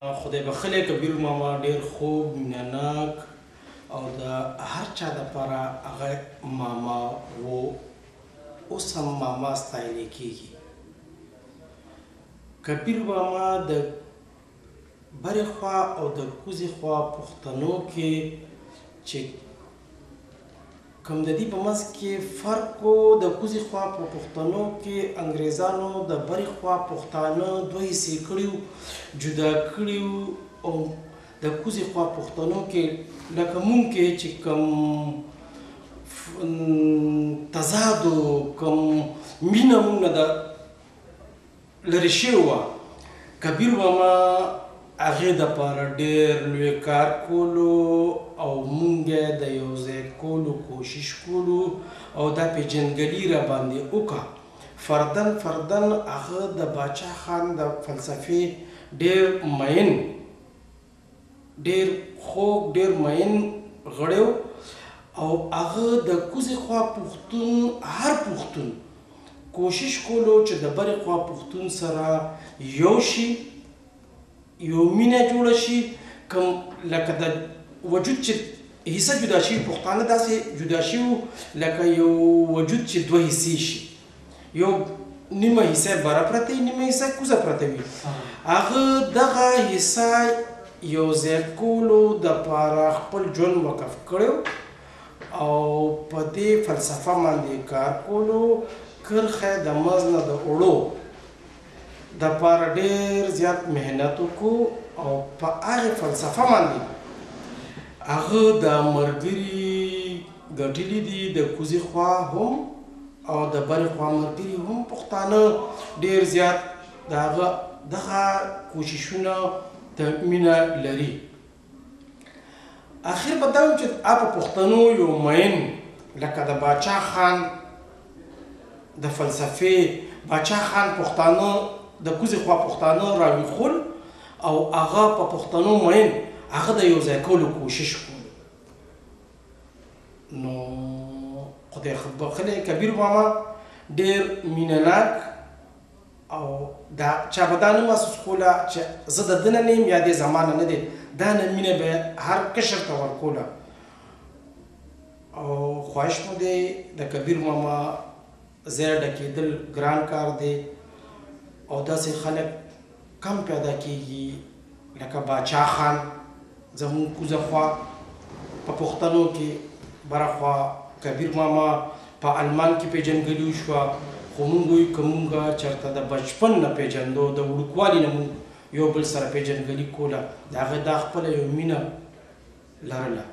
خدای بخښلی کبیر ماما ډیر خوږ، مینه ناک او د هر چا دپاره هغه ماما و، اوس هم ماما ستایلی کیږي. کبیر ماما د برې خوا او د کوزې خوا پښتنو کې چې کوم د دې په منځ کې فرق و، د کوزې خوا په پښتنو کې انګریزانو د برې خوا پښتانه دوه حصې کړي وو، جدا کړي وو، او د کوزې خوا پښتنو کې لکه مونږ کې چې کوم تضاد و، کوم مینه مونږ نه د لرې شوې وه، کبیر ماما هغې دپاره ډېر لوی کار کولو او مونږ یې د یو ځای کولو کوشش کولو او دا پېژندګلي را باندې وکړه. فردن فردن هغه د باچا خان د فلسفې ډېر مین، ډېر خوږ، ډېر مین غړی او هغه د کوزې خوا پښتون، هر پښتون کوشش کولو چې د برې خوا پښتون سره یو شي، یو مینه جوړه شي. کوم لکه د وجود چې حصه جدا شي، پښتانه داسې جدا شي لکه یو وجود چې دوه حصې شي، یو نیمه حصه بره پرته وي، نیمه حصه کوزه پرته وي. هغه دغه حصه یو ځای کولو دپاره خپل ژوند وقف کړی او په دې فلسفه باندې کار کولو. کرښه د منځ نه د اوړو دپاره ډېر زیات محنت وکړو او په هغې فلسفه باندې هغه د ملګري ګټلي دي، د کوزې خوا هم او د برې خوا ملګري هم. پښتانه ډېر زیات د هغه دغه کوششونه ته مینه لري. اخر به دا چې په پښتنو یو مین لکه د باچا خان د فلسفې، باچا خان پښتانه د کوزې خوا پښتانه راویښول او هغه په پښتنو مین هغه د یو ځای کولو کوشش کولو. نو خدای بخښلی کبیر ماما ډېر مینه ناک او دا چا به دا نه محسوس کوله چې زه د ده نه نه یم یا دی زما نه نه دی، دا نه مینه به هر کشر ته ورکوله. او خواهش مو دی د کبیر ماما ځای ډکېدل ګران کار دی او داسې خلک کم پیدا کیږي لکه باچا خان زموږ کوزه خوا په پښتنو کې، بره خوا کبیر ماما په المان کې پېژندګلي وشوه. خو مونږ وایو که مونږ چېرته د بچپن نه پېژندو، د وړوکوالي نه مونږ یو بل سره پېژندګلي کوله، د هغه دا خپله یو مینه لرله.